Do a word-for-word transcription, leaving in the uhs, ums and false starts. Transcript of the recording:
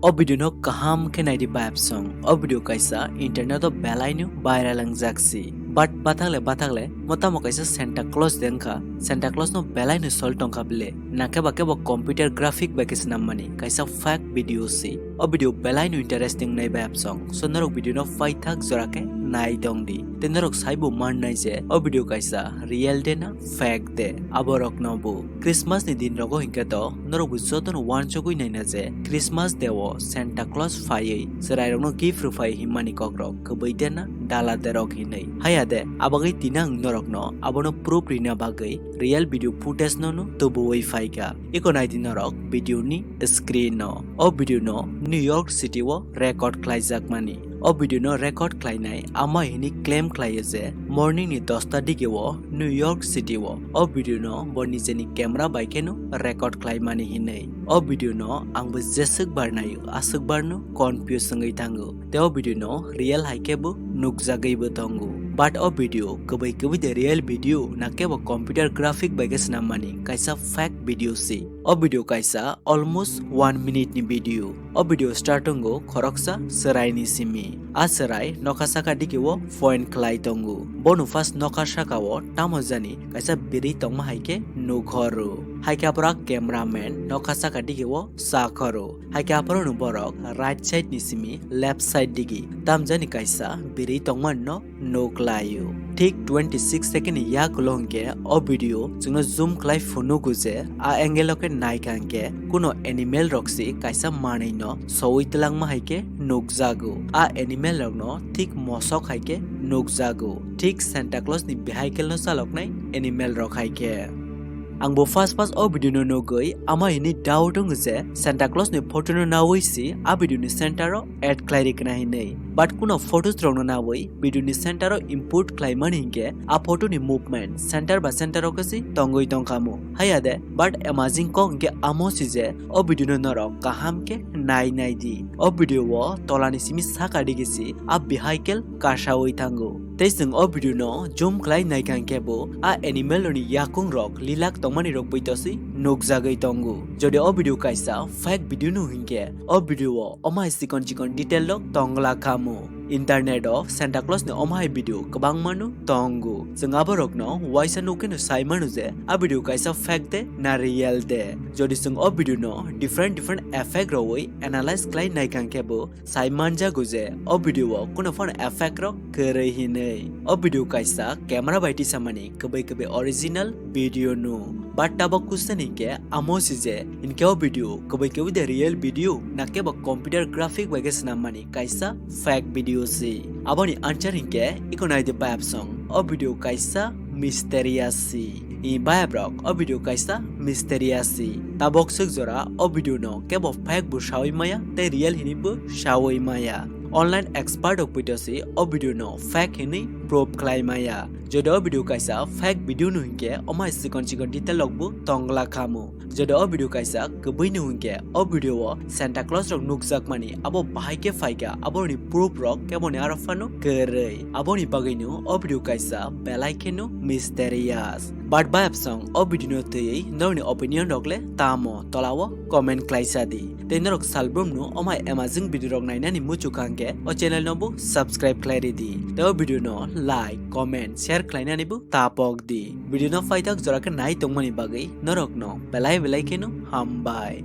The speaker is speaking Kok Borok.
O video no kaham khe naidi bayapsong. O video kaisa internet o belai no viral wngjak si. But bathakle bathakle mo tamo kaisa Santa Claus de wngkha. Santa Claus no belai no sol tongkha bile. Nakhe ba khe bo computer graphic bai khe swnam mani kaisa fake video si. O video belai no interesting nai bayapsong. So norok video no paithak jora khe nai tong di. Tei norok saibo mannai je o video kaisa real de na fake de. Aborok no bo Christmas ni din rogo hinkhe to norok bo joto no wansugwi naina je Christmas de o Santa Claus phaiwi chwrai rok no gift rwphai himmani kokrok kwbwi de na dala de rok hinwi. Haya de abagwi tinang norok no abono proof rina bagwi real video footage no no tubuwi phaikha. Iko naidi norok video ni screen no. O video no New York City o record khlaijak mani. O video no record khlainai ama hini claim khlaio je morning ni dosta digi o New York City o. O video no bo nijeni camera bai kheno record khlaimani hinwi. O video no angbo jeswk bar naio, aswk bar no confuse wngwi thango. Tei o video no real hai khe bo nukjagwi bo tongo. But o video kwbwi kwbwi de real video na khe bo computer graphic bai khe swnam mani kaisa fake video si. O video kaisa almost one minute ni video. O video start tongo khoroksa chwrai ni simi. A chwrai nokha saka digi o point khlai tongo. Bono first nokha saka o tamo jani kaisa birwi tongma hai khe nukhoro. Hai khe aphuru cameraman nokha saka digi o chakhoro. Hai khe aphuru no borok right side ni simi left side digi tamjani kaisa birwi tongmani no nuk laio. Thik twenty six second ni yakulo hwnkhe o video chwngno zoom khlai phunugo je a angle o khe naikha hwnkhe kuno animal rok se kaisa manwi no sowi twlangma hai khe nukjago. A animal rok no thik mosok hai khe nukjago. Thik Santa Claus ni vehicle no chaloknai animal rok hai khe. Ang bo first first o video no nugwi ama hini doubt wngo je Santa Claus ni photo no nawi si a video ni center o add khlai rikna hinwi. But kuno photos rok no nawi video ni center o input khlai mani hinkhe a photo ni movement center ba center o kasi tongwi tongkhamu. Haya de, but amazing kok hinkhe amo si je o video no norok kaham khe nai nai di. O video o tola ni simi saka digi si a vehicle kasawi thango. Tei chwng o video no zoom khlai naikha hinkhe bo a animal rokni yakung rok lilak tongmani rok bwito se nukjagwi tongo. Jodi o video kaisa fake video no hinkhe o video o omai chikon chikon detail rok tongla khamu. Internet o Santa Claus ni omai video kwbangma no tongo. Chwng aborok no waisa nukhe no sai mano je a video kaisa fake de na real de. Jodi chwng o video no different different effect rogwi analyze khlai naikha hinkhe bo sai manjago je o video o kuno phano effect rok kwrwi hinwi. O video kaisa camera bai tisamani kwbwi kwbwi original video no. But tabok question hinkhe amo si je hinkhe o video kwbwi kwbwi de real video na khe bo computer graphic bai khe swnam mani kaisa fake video si. Aboni answer hinkhe iko nai de bayapsong o video kaisa mysterious si. I bayap rok o video kaisa mysterious si. Tabok swk jora o video no kebo fake bo sawi maya tei real hinwi bo sawi maya. Online expert rok poito si o video no fake hinwi proof khlai maya. Jodi o video kaisa fake video no hinkhe omai chikon chikon detail rok bo tongla khamu. Jodi o video kaisa kwbwi no hinkhe o video o Santa Claus rok nukjakmani abo bahai khe phaikha, aboni proof rok keboni aro phano kwrwi. Aboni bagwino o video kaisa belai kheno mysterious. But bayapsong o video no twiwi norokni opinion rok le tamo tolao comment khlaisa di. Tei norok salbrumno omai amazing video rok nainani muchukha hinkhe o channel no bo subscribe khlai ridi. Tei o video no like, comment, share khlainani bo tapok di. Video no paithak jora khe nai tongmani bagwi norokno belai belai kheno hambai.